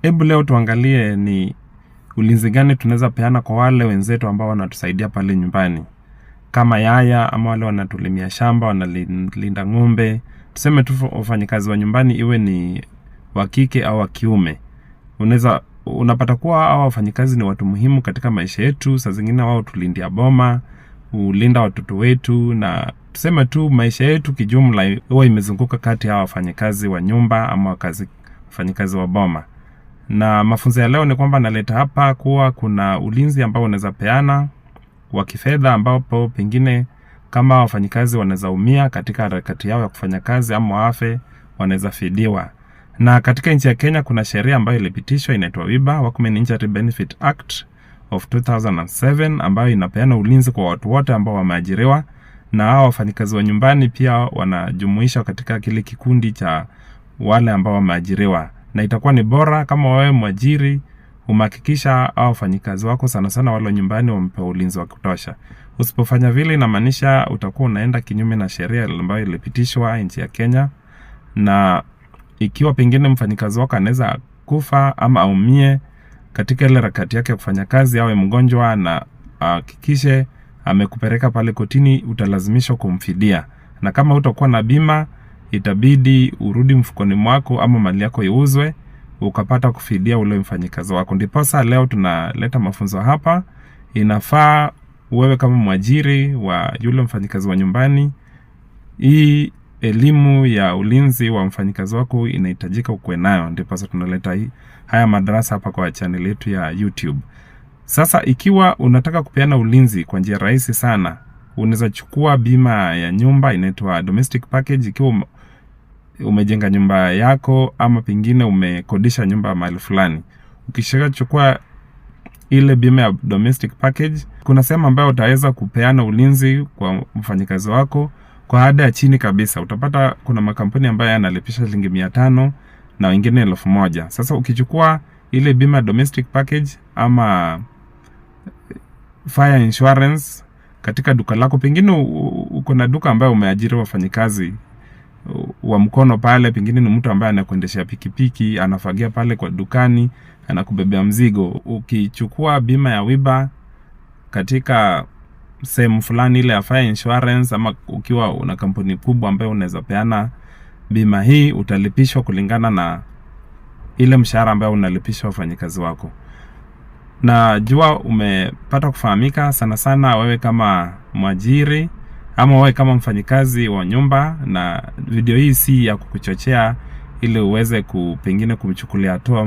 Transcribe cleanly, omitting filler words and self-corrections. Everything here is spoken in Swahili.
Hebu leo tuangalie ni ulinzi gani tunaweza peana kwa wale wenzetu ambao wanatusaidia pale nyumbani, kama yaya ama wale wanatulimia shamba, wanalinda ng'ombe. Tuseme tu wafanyikazi wa nyumbani, iwe ni wa kike au wa kiume. Unaweza unapata kuwa hawa wafanyikazi ni watu muhimu katika maisha yetu. Saa zingine wao tulindia boma, hulinda watoto wetu, na tuseme tu maisha yetu kijumla huwa imezunguka kati ya hawa wafanyikazi wa nyumba ama wafanyikazi wa boma. Na mafunzo ya leo ni kwamba naleta hapa kuwa kuna ulinzi ambao unaweza peana wa kifedha, ambapo pengine kama wafanyikazi wanaweza umia katika harakati yao ya kufanya kazi ama wafe, wanaweza fidiwa. Na katika nchi ya Kenya kuna sheria ambayo ilipitishwa inaitwa WIBA, Workmen Injury Benefit Act of 2007, ambayo inapeana ulinzi kwa watu wote ambao wameajiriwa, na hao wafanyikazi wa nyumbani pia wanajumuishwa katika kile kikundi cha wale ambao wameajiriwa. Na itakuwa ni bora kama wewe mwajiri umehakikisha hao wafanyikazi wako, sana sana wale wa nyumbani, wamepewa ulinzi wa kutosha. Usipofanya vile, inamaanisha utakuwa unaenda kinyume na sheria ambayo ilipitishwa nchi ya Kenya, na ikiwa pengine mfanyikazi wako anaweza kufa ama aumie katika ile harakati yake ya kufanya kazi, awe mgonjwa na ahakikishe amekupeleka pale kotini, utalazimishwa kumfidia. Na kama hutakuwa na bima, itabidi urudi mfukoni mwako ama mali yako iuzwe ukapata kufidia ule mfanyikazi wako. Ndiposa leo tunaleta mafunzo hapa. Inafaa wewe kama mwajiri wa yule mfanyikazi wa nyumbani, hii elimu ya ulinzi wa mfanyikazi wako inahitajika ukuwe nayo. Ndiposa tunaleta haya madarasa hapa kwa channel yetu ya YouTube. Sasa ikiwa unataka kupeana ulinzi kwa njia rahisi sana, unaweza chukua bima ya nyumba inaitwa domestic package. Ikiwa umejenga nyumba yako ama pengine umekodisha nyumba mahali fulani, ukishachukua ile bima ya domestic package, kuna sehemu ambayo utaweza kupeana ulinzi kwa mfanyikazi wako kwa ada ya chini kabisa. Utapata kuna makampuni ambayo yanalipisha shilingi 500 na wengine 1,000. Sasa ukichukua ile bima domestic package ama fire insurance katika duka lako, pengine uko na duka ambayo umeajiri wafanyikazi wa mkono pale, pengine ni mtu ambaye anakuendeshea pikipiki, anafagia pale kwa dukani, anakubebea mzigo. Ukichukua bima ya WIBA katika sehemu fulani ile ya fire insurance, ama ukiwa una kampuni kubwa ambayo unaweza peana bima hii, utalipishwa kulingana na ile mshahara ambayo unalipisha wafanyikazi wako. Najua umepata kufahamika sana sana wewe kama mwajiri ama wewe kama mfanyikazi wa nyumba, na video hii si ya kukuchochea ili uweze pengine kumchukulia hatua.